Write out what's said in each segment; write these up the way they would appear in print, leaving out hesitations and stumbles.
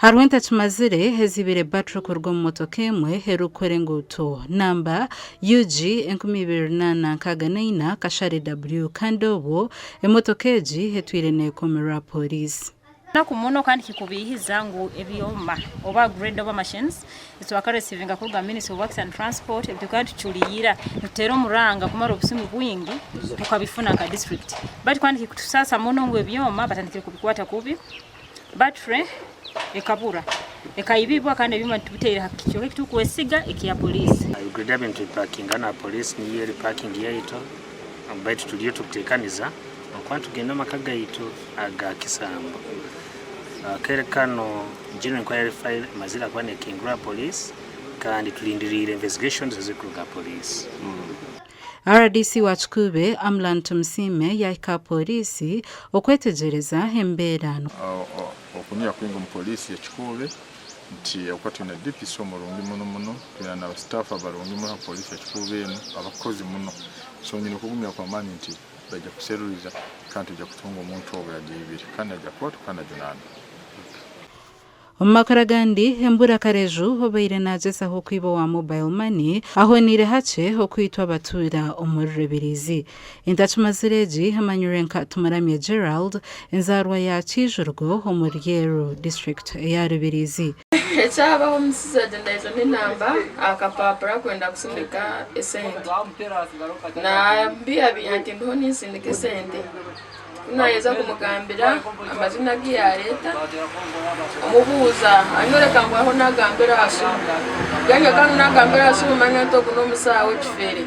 Hariho entakimazire ezibire battery kuruga omu motoka emwe erikukora enguuto namba UG 2864 kashare W kandi obwo emotoka egi etwire nekomerwa pooriisi. Naku muno kandi kikubiihiza ngu ebyoma oba grader oba machines ezitwakaresivinga kuruga Ministry of Works and Transport ebitukaba nitucuriyira nituteera omuranga kumara obusumi bwingi tukabifuna nka district but kandi kikutusaasa muno ngu ebyoma batandikire kubikwata kubi. Battery ekabura, ekaibibwa kandi ebyoma tubiteire ha kicweka eki turikwesiga ekya poliisi. Grader ebintu tubipakinga hanu aha police niyo eri parking yaitu baitu turiyo tukutekaniza okuba nitugenda omu maka gaitu aga Kisambo. Akaire kanu general enquiry file emazire kuba nekingurwa aha police kandi tulindiriire investigations ezirikuruga aha police. Rdc wa Kikuube, Amlan Tumusiime yaahika aha pooriisi okwetegyereza embeera. Okuniha kwingi omu poliisi ya Kikuube nti ahabw'okuba twine DPC omurungi muno muno, twine na staff abarungi muno aha poliisi ya Kikuube enu abakozi muno so nyine okugumya kw'amaani nti baija kuseruriza kandi twija kutunga omuntu ogu ayagiibire kandi naija kukwatwa kandi ajunaanwe. Omu makuru agandi, Embura Kareju obaire nagyezaho okwiba owa mobile money ahoniire hakye okwitwa abatuura omuri Rubirizi. Entakimazire egi emanyirwe nka Tumuramye Gerald enzaarwa ya Kijurgo omuri Ryeru district eya Rubirizi. Ekyabaho omusizi agyenda aija n'enamba aha kapapura kwenda kusindika esente. Nambihabiha nti ndiho ninsindika esente. Ku naaheza kumugambira amaziina agu yaareeta, omubuuza anyoreka ngu ariho naagambira aha simu. Yanyoreka ngu naagambira aha simu manya nti ogu n'omusaho w'ekifeere.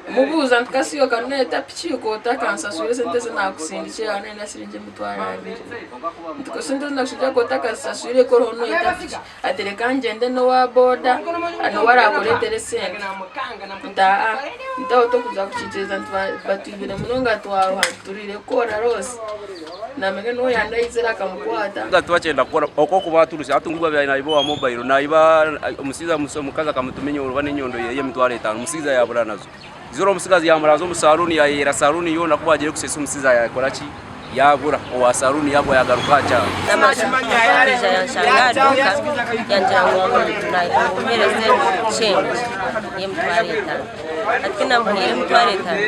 Mubuuza nti kasi iwe okaba nooyeta piki k'otakansaswire esente ezi naakusindikire aho nari nasiringye emitwaro abiri. Nti esente ezi naakusindikire k'otakazisaswire ku oriho nooyeta piki? Ati reka ngyende n'owa boda niwe araakureetera esente. Nti aa nti aho tokuza kukiikiriza nti batwibire munonga twaruha turiire kukora roosi. Naamanya niwe yandaizire akamukwata. Twakyenda kukora okwo okuba aturusya hati ngu abaire naiba owa mobile naiba omushaija omukazi akamutuma enyondo oba n'enyondo ye y'emitwaro etaano omushaija yabura nazo. Izooba omutsigazi yamuraaza omu saruuni yayeyera saruuni yoona ku bwagiire kusesa omutsigazi yakora ki? Yabura. Owa saruuni yagwa yagaruka aha kyaro. Yaija yanshanga aha duuka yangira ngu mpereze change y'emitwaro etaano. Hati ku namuhaire emitwaro etaano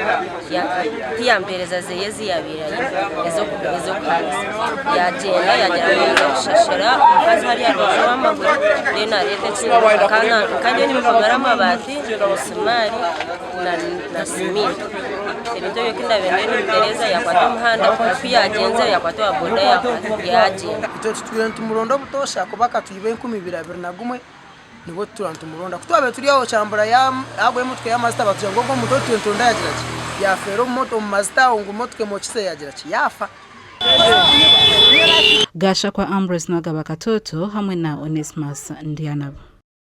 tiyampereza zeye ezi yabaire aine ez'okuhanisa. Yagyenda yagira ngu ninza kushashura omukazi hariya rubaju ow'amaguru then areete ekindi kandi nyowe nimpomera amabaati, emisimaari na siminti. Ebintu ebyo ku ndabaire ndiyo nimbitereeza yakwata omuhanda ku yagyenzire yakwata owa boda yagyenda. Itwe tutwire nitumuronda obutoosha ahakuba akatwiba 2021 nibwo tutura nitumuronda. Ku twabaire turi aho kyambura yaagwa emotoka y'amazita batugira ngu ogwo omuntu ou tutwire nituronda yaagira ki? Yaafeera omu mazita aho ngu emotoka emwokize yaagira ki? Yaafa. Gashakwa Ambrose Nagaba Katoto hamwe na Onesmus Ndyanabo.